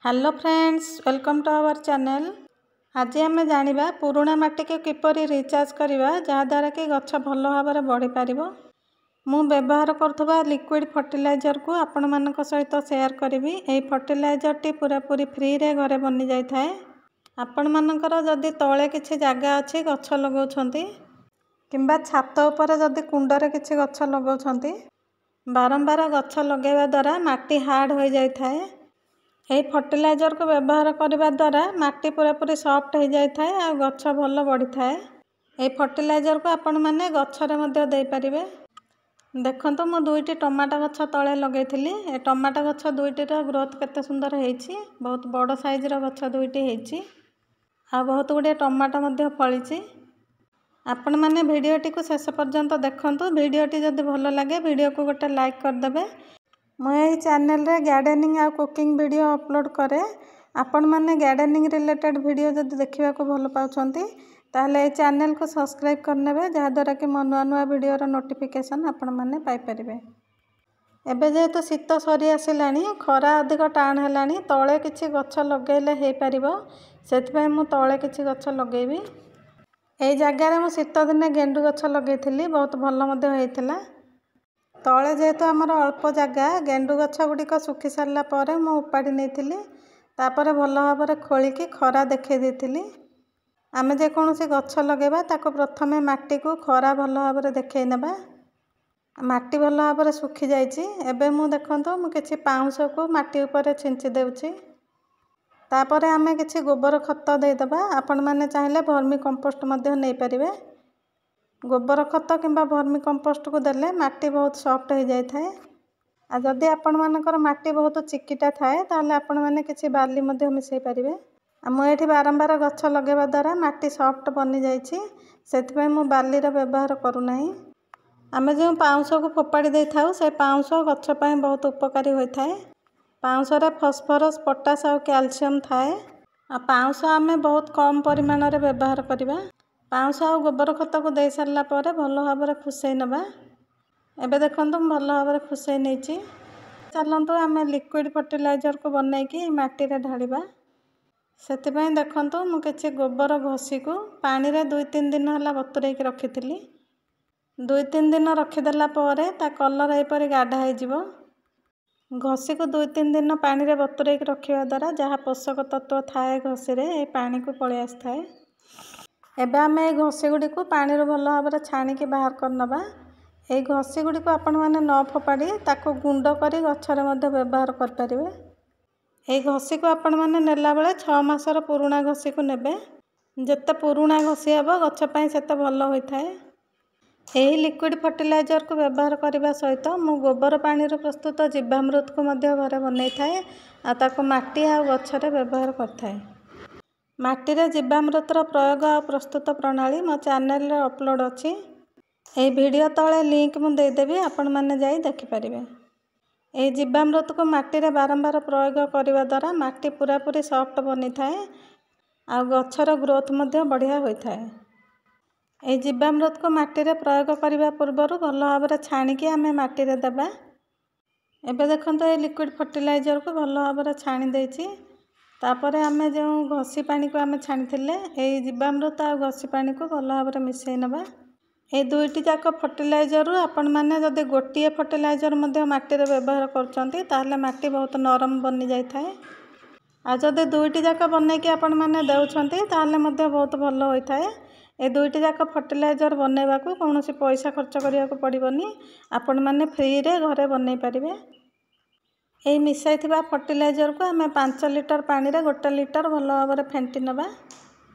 Hello friends, welcome to our channel. ଆଜି ଆମେ ଜାଣିବା ପୁରୁଣା ମାଟିକୁ କିପରି ରିଚାର୍ଜ କରିବା, ଯାହାଦ୍ୱାରା କି ଗଛ ଭଲ ଭାବରେ ବଢ଼ିପାରିବ। ମୁଁ ବ୍ୟବହାର କରୁଥିବା ଲିକ୍ୱିଡ଼ ଫର୍ଟିଲାଇଜରକୁ ଆପଣମାନଙ୍କ ସହିତ ସେୟାର କରିବି। ଏହି ଫର୍ଟିଲାଇଜରଟି ପୁରାପୁରି ଫ୍ରିରେ ଘରେ ବନିଯାଇଥାଏ। ଆପଣମାନଙ୍କର ଯଦି ତଳେ କିଛି ଜାଗା ଅଛି, ଗଛ ଲଗାଉଛନ୍ତି, କିମ୍ବା ଛାତ ଉପରେ ଯଦି କୁଣ୍ଡରେ କିଛି ଗଛ ଲଗାଉଛନ୍ତି, ବାରମ୍ବାର ଗଛ ଲଗାଇବା ଦ୍ୱାରା ମାଟି ହାର୍ଡ଼ ହୋଇଯାଇଥାଏ। ଏହି ଫର୍ଟିଲାଇଜରକୁ ବ୍ୟବହାର କରିବା ଦ୍ୱାରା ମାଟି ପୁରାପୁରି ସଫ୍ଟ ହୋଇଯାଇଥାଏ ଆଉ ଗଛ ଭଲ ବଢ଼ିଥାଏ। ଏହି ଫର୍ଟିଲାଇଜରକୁ ଆପଣମାନେ ଗଛରେ ମଧ୍ୟ ଦେଇପାରିବେ। ଦେଖନ୍ତୁ, ମୁଁ ଦୁଇଟି ଟମାଟୋ ଗଛ ତଳେ ଲଗାଇଥିଲି। ଏ ଟମାଟୋ ଗଛ ଦୁଇଟିର ଗ୍ରୋଥ୍ କେତେ ସୁନ୍ଦର ହେଇଛି। ବହୁତ ବଡ଼ ସାଇଜ୍ର ଗଛ ଦୁଇଟି ହେଇଛି ଆଉ ବହୁତ ଗୁଡ଼ିଏ ଟମାଟୋ ମଧ୍ୟ ଫଳିଛି। ଆପଣମାନେ ଭିଡ଼ିଓଟିକୁ ଶେଷ ପର୍ଯ୍ୟନ୍ତ ଦେଖନ୍ତୁ। ଭିଡ଼ିଓଟି ଯଦି ଭଲ ଲାଗେ, ଭିଡ଼ିଓକୁ ଗୋଟେ ଲାଇକ୍ କରିଦେବେ। ମୁଁ ଏହି ଚ୍ୟାନେଲରେ ଗାର୍ଡ଼େନିଂ ଆଉ କୁକିଂ ଭିଡ଼ିଓ ଅପଲୋଡ଼ କରେ। ଆପଣମାନେ ଗାର୍ଡ଼େନିଂ ରିଲେଟେଡ଼୍ ଭିଡ଼ିଓ ଯଦି ଦେଖିବାକୁ ଭଲ ପାଉଛନ୍ତି, ତାହେଲେ ଏହି ଚ୍ୟାନେଲକୁ ସବସ୍କ୍ରାଇବ୍ କରିନେବେ, ଯାହାଦ୍ୱାରା କି ମୋ ନୂଆ ନୂଆ ଭିଡ଼ିଓର ନୋଟିଫିକେସନ୍ ଆପଣମାନେ ପାଇପାରିବେ। ଏବେ ଯେହେତୁ ଶୀତ ସରି ଆସିଲାଣି, ଖରା ଅଧିକ ଟାଣ ହେଲାଣି, ତଳେ କିଛି ଗଛ ଲଗାଇଲେ ହେଇପାରିବ। ସେଥିପାଇଁ ମୁଁ ତଳେ କିଛି ଗଛ ଲଗାଇବି। ଏଇ ଜାଗାରେ ମୁଁ ଶୀତ ଦିନେ ଗେଣ୍ଡୁ ଗଛ ଲଗାଇଥିଲି, ବହୁତ ଭଲ ମଧ୍ୟ ହେଇଥିଲା। ତଳେ ଯେହେତୁ ଆମର ଅଳ୍ପ ଜାଗା, ଗେଣ୍ଡୁ ଗଛ ଗୁଡ଼ିକ ଶୁଖି ସାରିଲା ପରେ ମୁଁ ଉପାଡ଼ି ନେଇଥିଲି। ତାପରେ ଭଲ ଭାବରେ ଖୋଳିକି ଖରା ଦେଖାଇ ଦେଇଥିଲି। ଆମେ ଯେକୌଣସି ଗଛ ଲଗାଇବା, ତାକୁ ପ୍ରଥମେ ମାଟିକୁ ଖରା ଭଲ ଭାବରେ ଦେଖାଇ ନେବା। ମାଟି ଭଲ ଭାବରେ ଶୁଖିଯାଇଛି। ଏବେ ମୁଁ ଦେଖନ୍ତୁ, ମୁଁ କିଛି ପାଉଁଶକୁ ମାଟି ଉପରେ ଛିଞ୍ଚି ଦେଉଛି। ତାପରେ ଆମେ କିଛି ଗୋବର ଖତ ଦେଇଦେବା। ଆପଣମାନେ ଚାହିଁଲେ ଭର୍ମି କମ୍ପୋଷ୍ଟ ମଧ୍ୟ ନେଇପାରିବେ। ଗୋବର ଖତ କିମ୍ବା ଭର୍ମି କମ୍ପୋଷ୍ଟକୁ ଦେଲେ ମାଟି ବହୁତ ସଫ୍ଟ ହୋଇଯାଇଥାଏ। ଆଉ ଯଦି ଆପଣମାନଙ୍କର ମାଟି ବହୁତ ଚିକିଟା ଥାଏ, ତାହେଲେ ଆପଣମାନେ କିଛି ବାଲି ମଧ୍ୟ ମିଶାଇ ପାରିବେ। ଆଉ ମୁଁ ଏଇଠି ବାରମ୍ବାର ଗଛ ଲଗାଇବା ଦ୍ୱାରା ମାଟି ସଫ୍ଟ ବନିଯାଇଛି, ସେଥିପାଇଁ ମୁଁ ବାଲିର ବ୍ୟବହାର କରୁନାହିଁ। ଆମେ ଯେଉଁ ପାଉଁଶକୁ ଫୋପାଡ଼ି ଦେଇଥାଉ, ସେ ପାଉଁଶ ଗଛ ପାଇଁ ବହୁତ ଉପକାରୀ ହୋଇଥାଏ। ପାଉଁଶରେ ଫସ୍ଫରସ୍, ପଟାସ୍ ଆଉ କ୍ୟାଲସିୟମ୍ ଥାଏ। ଆଉ ପାଉଁଶ ଆମେ ବହୁତ କମ୍ ପରିମାଣରେ ବ୍ୟବହାର କରିବା। ପାଉଁଶ ଆଉ ଗୋବର ଖତକୁ ଦେଇ ସାରିଲା ପରେ ଭଲ ଭାବରେ ଖୁସେଇ ନେବା। ଏବେ ଦେଖନ୍ତୁ, ମୁଁ ଭଲ ଭାବରେ ଖୁସେଇ ନେଇଛି। ଚାଲନ୍ତୁ, ଆମେ ଲିକ୍ୱିଡ଼ ଫର୍ଟିଲାଇଜରକୁ ବନେଇକି ମାଟିରେ ଢାଳିବା। ସେଥିପାଇଁ ଦେଖନ୍ତୁ, ମୁଁ କିଛି ଗୋବର ଘଷିକୁ ପାଣିରେ 2-3 ଦିନ ହେଲା ବତୁରେଇକି ରଖିଥିଲି। 2-3 ଦିନ ରଖିଦେଲା ପରେ ତା କଲର୍ ଏହିପରି ଗାଢ଼ା ହେଇଯିବ। ଘଷିକୁ 2-3 ଦିନ ପାଣିରେ ବତୁରେଇକି ରଖିବା ଦ୍ୱାରା ଯାହା ପୋଷକ ତତ୍ତ୍ୱ ଥାଏ ଘଷିରେ, ଏ ପାଣିକୁ ପଳେଇ ଆସିଥାଏ। ଏବେ ଆମେ ଏଇ ଘଷି ଗୁଡ଼ିକୁ ପାଣିରୁ ଭଲ ଭାବରେ ଛାଣିକି ବାହାର କରିନେବା। ଏଇ ଘଷି ଗୁଡ଼ିକୁ ଆପଣମାନେ ନ ଫୋପାଡ଼ି ତାକୁ ଗୁଣ୍ଡ କରି ଗଛରେ ମଧ୍ୟ ବ୍ୟବହାର କରିପାରିବେ। ଏଇ ଘଷିକୁ ଆପଣମାନେ ନେଲାବେଳେ 6 ମାସର ପୁରୁଣା ଘଷିକୁ ନେବେ। ଯେତେ ପୁରୁଣା ଘଷି ହେବ, ଗଛ ପାଇଁ ସେତେ ଭଲ ହୋଇଥାଏ। ଏହି ଲିକ୍ୱିଡ଼ ଫର୍ଟିଲାଇଜରକୁ ବ୍ୟବହାର କରିବା ସହିତ ମୁଁ ଗୋବର ପାଣିରୁ ପ୍ରସ୍ତୁତ ଜୀବାମୃତକୁ ମଧ୍ୟ ଘରେ ବନେଇଥାଏ ଆଉ ତାକୁ ମାଟି ଆଉ ଗଛରେ ବ୍ୟବହାର କରିଥାଏ। ମାଟିରେ ଜୀବାମୃତର ପ୍ରୟୋଗ ଆଉ ପ୍ରସ୍ତୁତ ପ୍ରଣାଳୀ ମୋ ଚ୍ୟାନେଲରେ ଅପଲୋଡ଼ ଅଛି। ଏହି ଭିଡ଼ିଓ ତଳେ ଲିଙ୍କ ମୁଁ ଦେଇଦେବି, ଆପଣମାନେ ଯାଇ ଦେଖିପାରିବେ। ଏହି ଜୀବାମୃତକୁ ମାଟିରେ ବାରମ୍ବାର ପ୍ରୟୋଗ କରିବା ଦ୍ୱାରା ମାଟି ପୁରାପୁରି ସଫ୍ଟ ବନିଥାଏ ଆଉ ଗଛର ଗ୍ରୋଥ୍ ମଧ୍ୟ ବଢ଼ିଆ ହୋଇଥାଏ। ଏହି ଜୀବାମୃତକୁ ମାଟିରେ ପ୍ରୟୋଗ କରିବା ପୂର୍ବରୁ ଭଲ ଭାବରେ ଛାଣିକି ଆମେ ମାଟିରେ ଦେବା। ଏବେ ଦେଖନ୍ତୁ, ଏହି ଲିକ୍ୱିଡ଼ ଫର୍ଟିଲାଇଜରକୁ ଭଲ ଭାବରେ ଛାଣି ଦେଇଛି। ତାପରେ ଆମେ ଯେଉଁ ଘଷି ପାଣିକୁ ଆମେ ଛାଣିଥିଲେ, ଏଇ ଜୀବାମୃତ ଆଉ ଘଷି ପାଣିକୁ ଭଲ ଭାବରେ ମିଶାଇ ନେବା। ଏଇ ଦୁଇଟି ଯାକ ଫର୍ଟିଲାଇଜରରୁ ଆପଣମାନେ ଯଦି ଗୋଟିଏ ଫର୍ଟିଲାଇଜର ମଧ୍ୟ ମାଟିରେ ବ୍ୟବହାର କରୁଛନ୍ତି, ତାହେଲେ ମାଟି ବହୁତ ନରମ ବନିଯାଇଥାଏ। ଆଉ ଯଦି ଦୁଇଟି ଯାକ ବନେଇକି ଆପଣମାନେ ଦେଉଛନ୍ତି, ତାହେଲେ ମଧ୍ୟ ବହୁତ ଭଲ ହୋଇଥାଏ। ଏ ଦୁଇଟି ଯାକ ଫର୍ଟିଲାଇଜର ବନେଇବାକୁ କୌଣସି ପଇସା ଖର୍ଚ୍ଚ କରିବାକୁ ପଡ଼ିବନି, ଆପଣମାନେ ଫ୍ରିରେ ଘରେ ବନେଇ ପାରିବେ। ଏହି ମିଶାଇଥିବା ଫର୍ଟିଲାଇଜରକୁ ଆମେ 5 ଲିଟର ପାଣିରେ 1 ଲିଟର ଭଲ ଭାବରେ ଫେଣ୍ଟି ନେବା।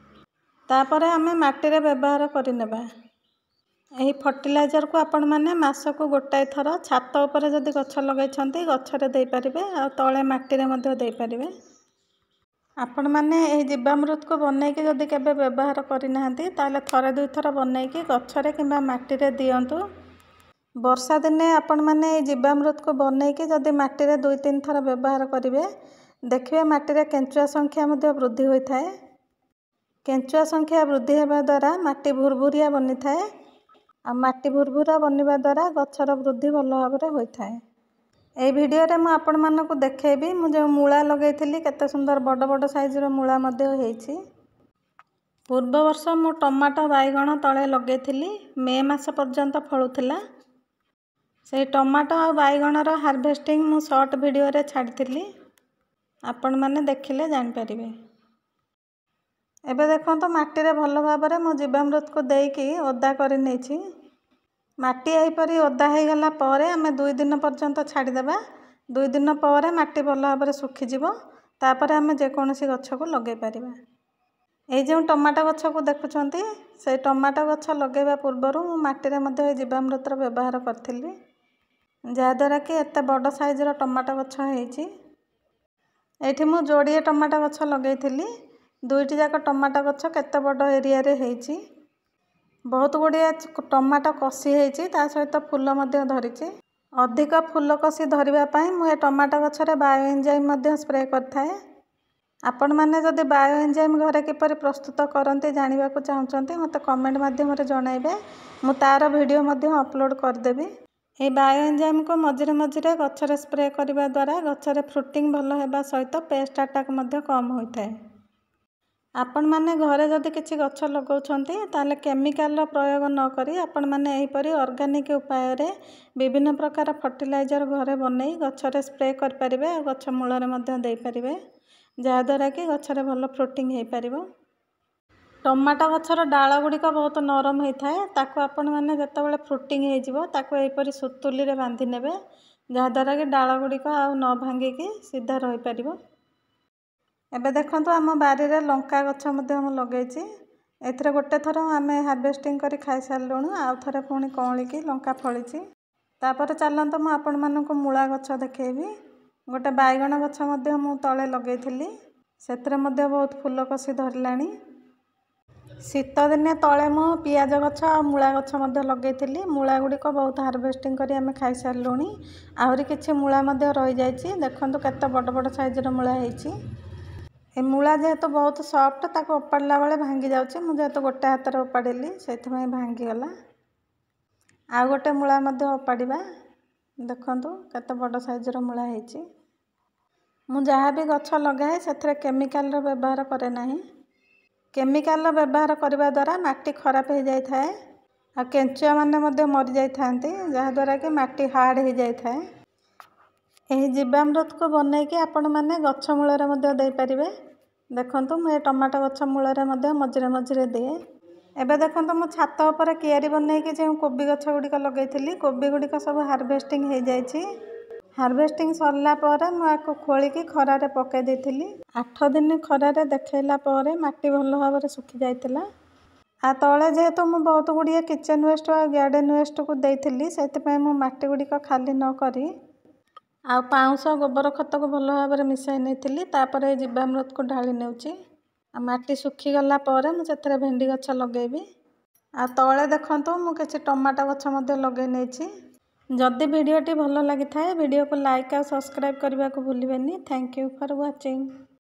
ତାପରେ ଆମେ ମାଟିରେ ବ୍ୟବହାର କରିନେବା। ଏହି ଫର୍ଟିଲାଇଜରକୁ ଆପଣମାନେ ମାସକୁ ଗୋଟାଏ ଥର ଛାତ ଉପରେ ଯଦି ଗଛ ଲଗାଇଛନ୍ତି, ଗଛରେ ଦେଇପାରିବେ ଆଉ ତଳେ ମାଟିରେ ମଧ୍ୟ ଦେଇପାରିବେ। ଆପଣମାନେ ଏହି ଜୀବାମୃତକୁ ବନେଇକି ଯଦି କେବେ ବ୍ୟବହାର କରିନାହାନ୍ତି, ତାହେଲେ ଥରେ ଦୁଇଥର ବନେଇକି ଗଛରେ କିମ୍ବା ମାଟିରେ ଦିଅନ୍ତୁ। ବର୍ଷା ଦିନେ ଆପଣମାନେ ଏହି ଜୀବାମୃତକୁ ବନେଇକି ଯଦି ମାଟିରେ 2-3 ଥର ବ୍ୟବହାର କରିବେ, ଦେଖିବେ ମାଟିରେ କେଞ୍ଚୁଆ ସଂଖ୍ୟା ମଧ୍ୟ ବୃଦ୍ଧି ହୋଇଥାଏ। କେଞ୍ଚୁଆ ସଂଖ୍ୟା ବୃଦ୍ଧି ହେବା ଦ୍ୱାରା ମାଟି ଭୁରଭୁରିଆ ବନିଥାଏ ଆଉ ମାଟି ଭୁରଭୁରା ବନିବା ଦ୍ୱାରା ଗଛର ବୃଦ୍ଧି ଭଲ ଭାବରେ ହୋଇଥାଏ। ଏଇ ଭିଡ଼ିଓରେ ମୁଁ ଆପଣମାନଙ୍କୁ ଦେଖେଇବି ମୁଁ ଯେଉଁ ମୂଳା ଲଗାଇଥିଲି କେତେ ସୁନ୍ଦର ବଡ଼ ବଡ଼ ସାଇଜ୍ର ମୂଳା ମଧ୍ୟ ହେଇଛି। ପୂର୍ବ ବର୍ଷ ମୁଁ ଟମାଟୋ, ବାଇଗଣ ତଳେ ଲଗାଇଥିଲି, ମେ ମାସ ପର୍ଯ୍ୟନ୍ତ ଫଳୁଥିଲା। ସେଇ ଟମାଟୋ ଆଉ ବାଇଗଣର ହାରଭେଷ୍ଟିଂ ମୁଁ ସର୍ଟ ଭିଡ଼ିଓରେ ଛାଡ଼ିଥିଲି, ଆପଣମାନେ ଦେଖିଲେ ଜାଣିପାରିବେ। ଏବେ ଦେଖନ୍ତୁ ମାଟିରେ ଭଲ ଭାବରେ ମୁଁ ଜୀବାମୃତକୁ ଦେଇକି ଓଦା କରି ନେଇଛି। ମାଟି ଏହିପରି ଓଦା ହୋଇଗଲା ପରେ ଆମେ 2 ଦିନ ପର୍ଯ୍ୟନ୍ତ ଛାଡ଼ିଦେବା। 2 ଦିନ ପରେ ମାଟି ଭଲ ଭାବରେ ଶୁଖିଯିବ, ତାପରେ ଆମେ ଯେକୌଣସି ଗଛକୁ ଲଗାଇ ପାରିବା। ଏଇ ଯେଉଁ ଟମାଟୋ ଗଛକୁ ଦେଖୁଛନ୍ତି, ସେଇ ଟମାଟୋ ଗଛ ଲଗାଇବା ପୂର୍ବରୁ ମୁଁ ମାଟିରେ ମଧ୍ୟ ଏ ଜୀବାମୃତର ବ୍ୟବହାର କରିଥିଲି, ଯାହାଦ୍ୱାରା କି ଏତେ ବଡ଼ ସାଇଜ୍ର ଟମାଟୋ ଗଛ ହେଇଛି। ଏଇଠି ମୁଁ ଯୋଡ଼ିଏ ଟମାଟୋ ଗଛ ଲଗାଇଥିଲି, 2ଟି ଯାକ ଟମାଟୋ ଗଛ କେତେ ବଡ଼ ଏରିଆରେ ହେଇଛି। ବହୁତ ଗୁଡ଼ିଏ ଟମାଟୋ କଷି ହେଇଛି, ତା ସହିତ ଫୁଲ ମଧ୍ୟ ଧରିଛି। ଅଧିକ ଫୁଲ କଷି ଧରିବା ପାଇଁ ମୁଁ ଏ ଟମାଟୋ ଗଛରେ ବାୟୋ ଏନ୍ଜାଇମ୍ ମଧ୍ୟ ସ୍ପ୍ରେ କରିଥାଏ। ଆପଣମାନେ ଯଦି ବାୟୋ ଏନ୍ଜାଇମ୍ ଘରେ କିପରି ପ୍ରସ୍ତୁତ କରନ୍ତି ଜାଣିବାକୁ ଚାହୁଁଛନ୍ତି, ମୋତେ କମେଣ୍ଟ ମାଧ୍ୟମରେ ଜଣାଇବେ, ମୁଁ ତା'ର ଭିଡ଼ିଓ ମଧ୍ୟ ଅପଲୋଡ଼ କରିଦେବି। ଏହି ବାୟୋ ଏନ୍ଜାଇମ୍କୁ ମଝିରେ ମଝିରେ ଗଛରେ ସ୍ପ୍ରେ କରିବା ଦ୍ୱାରା ଗଛରେ ଫ୍ରୁଟିଂ ଭଲ ହେବା ସହିତ ପେଷ୍ଟ ଆଟାକ୍ ମଧ୍ୟ କମ୍ ହୋଇଥାଏ। ଆପଣମାନେ ଘରେ ଯଦି କିଛି ଗଛ ଲଗାଉଛନ୍ତି, ତାହେଲେ କେମିକାଲର ପ୍ରୟୋଗ ନକରି ଆପଣମାନେ ଏହିପରି ଅର୍ଗାନିକ୍ ଉପାୟରେ ବିଭିନ୍ନ ପ୍ରକାର ଫର୍ଟିଲାଇଜର୍ ଘରେ ବନେଇ ଗଛରେ ସ୍ପ୍ରେ କରିପାରିବେ ଆଉ ଗଛ ମୂଳରେ ମଧ୍ୟ ଦେଇପାରିବେ, ଯାହାଦ୍ୱାରା କି ଗଛରେ ଭଲ ଫ୍ରୁଟିଂ ହେଇପାରିବ। ଟମାଟୋ ଗଛର ଡାଳ ଗୁଡ଼ିକ ବହୁତ ନରମ ହେଇଥାଏ, ତାକୁ ଆପଣମାନେ ଯେତେବେଳେ ଫ୍ରୁଟିଂ ହେଇଯିବ ତାକୁ ଏହିପରି ସୁତୁଲିରେ ବାନ୍ଧି ନେବେ, ଯାହାଦ୍ୱାରା କି ଡାଳ ଗୁଡ଼ିକ ଆଉ ନ ଭାଙ୍ଗିକି ସିଧା ରହିପାରିବ। ଏବେ ଦେଖନ୍ତୁ ଆମ ବାରିରେ ଲଙ୍କା ଗଛ ମଧ୍ୟ ମୁଁ ଲଗାଇଛି। ଏଥିରେ ଗୋଟେ ଥର ଆମେ ହାରଭେଷ୍ଟିଂ କରି ଖାଇସାରିଲୁଣୁ, ଆଉ ଥରେ ପୁଣି କଅଁଳିକି ଲଙ୍କା ଫଳିଛି। ତାପରେ ଚାଲନ୍ତୁ ମୁଁ ଆପଣମାନଙ୍କୁ ମୂଳା ଗଛ ଦେଖେଇବି। ଗୋଟେ ବାଇଗଣ ଗଛ ମଧ୍ୟ ମୁଁ ତଳେ ଲଗାଇଥିଲି, ସେଥିରେ ମଧ୍ୟ ବହୁତ ଫୁଲ କଷି ଧରିଲାଣି। ଶୀତଦିନେ ତଳେ ମୁଁ ପିଆଜ ଗଛ ଆଉ ମୂଳା ଗଛ ମଧ୍ୟ ଲଗାଇଥିଲି। ମୂଳା ଗୁଡ଼ିକ ବହୁତ ହାରଭେଷ୍ଟିଂ କରି ଆମେ ଖାଇସାରିଲୁଣି, ଆହୁରି କିଛି ମୂଳା ମଧ୍ୟ ରହିଯାଇଛି। ଦେଖନ୍ତୁ କେତେ ବଡ଼ ବଡ଼ ସାଇଜ୍ର ମୂଳା ହେଇଛି। ଏ ମୂଳା ଯେହେତୁ ବହୁତ ସଫ୍ଟ, ତାକୁ ଓପାଡ଼ିଲା ବେଳେ ଭାଙ୍ଗି ଯାଉଛି। ମୁଁ ଯେହେତୁ ଗୋଟେ ହାତରେ ଓପାଡ଼ିଲି ସେଥିପାଇଁ ଭାଙ୍ଗିଗଲା। ଆଉ ଗୋଟେ ମୂଳା ମଧ୍ୟ ଓପାଡ଼ିବା। ଦେଖନ୍ତୁ କେତେ ବଡ଼ ସାଇଜ୍ର ମୂଳା ହେଇଛି। ମୁଁ ଯାହା ବି ଗଛ ଲଗାଏ ସେଥିରେ କେମିକାଲର ବ୍ୟବହାର କରେ ନାହିଁ। କେମିକାଲର ବ୍ୟବହାର କରିବା ଦ୍ୱାରା ମାଟି ଖରାପ ହେଇଯାଇଥାଏ ଆଉ କେଞ୍ଚୁଆମାନେ ମଧ୍ୟ ମରିଯାଇଥାନ୍ତି, ଯାହାଦ୍ୱାରା କି ମାଟି ହାର୍ଡ଼ ହେଇଯାଇଥାଏ। ଏହି ଜୀବାମୃତକୁ ବନେଇକି ଆପଣମାନେ ଗଛ ମୂଳରେ ମଧ୍ୟ ଦେଇପାରିବେ। ଦେଖନ୍ତୁ ମୁଁ ଏ ଟମାଟୋ ଗଛ ମୂଳରେ ମଧ୍ୟ ମଝିରେ ମଝିରେ ଦିଏ। ଏବେ ଦେଖନ୍ତୁ ମୁଁ ଛାତ ଉପରେ କିଆରି ବନେଇକି ଯେଉଁ କୋବି ଗଛ ଗୁଡ଼ିକ ଲଗାଇଥିଲି, କୋବି ଗୁଡ଼ିକ ସବୁ ହାରଭେଷ୍ଟିଂ ହେଇଯାଇଛି। ହାରଭେଷ୍ଟିଂ ସରିଲା ପରେ ମୁଁ ଆକୁ ଖୋଳିକି ଖରାରେ ପକାଇ ଦେଇଥିଲି। 8 ଦିନ ଖରାରେ ଦେଖାଇଲା ପରେ ମାଟି ଭଲ ଭାବରେ ଶୁଖି ଯାଇଥିଲା। ଆଉ ତଳେ ଯେହେତୁ ମୁଁ ବହୁତ ଗୁଡ଼ିଏ କିଚେନ୍ ୱେଷ୍ଟ ଆଉ ଗାର୍ଡ଼େନ୍ ୱେଷ୍ଟକୁ ଦେଇଥିଲି, ସେଥିପାଇଁ ମୁଁ ମାଟି ଗୁଡ଼ିକ ଖାଲି ନ କରି ଆଉ ପାଉଁଶ ଗୋବର ଖତକୁ ଭଲ ଭାବରେ ମିଶାଇ ନେଇଥିଲି। ତାପରେ ଜୀବାମୃତକୁ ଢାଳି ନେଉଛି। ଆଉ ମାଟି ଶୁଖିଗଲା ପରେ ମୁଁ ସେଥିରେ ଭେଣ୍ଡି ଗଛ ଲଗାଇବି। ଆଉ ତଳେ ଦେଖନ୍ତୁ ମୁଁ କିଛି ଟମାଟୋ ଗଛ ମଧ୍ୟ ଲଗାଇ ନେଇଛି। ଯଦି ଭିଡ଼ିଓଟି ଭଲ ଲାଗିଥାଏ, ଭିଡ଼ିଓକୁ ଲାଇକ୍ ଆଉ ସବସ୍କ୍ରାଇବ୍ କରିବାକୁ ଭୁଲିବେନି। Thank you for watching.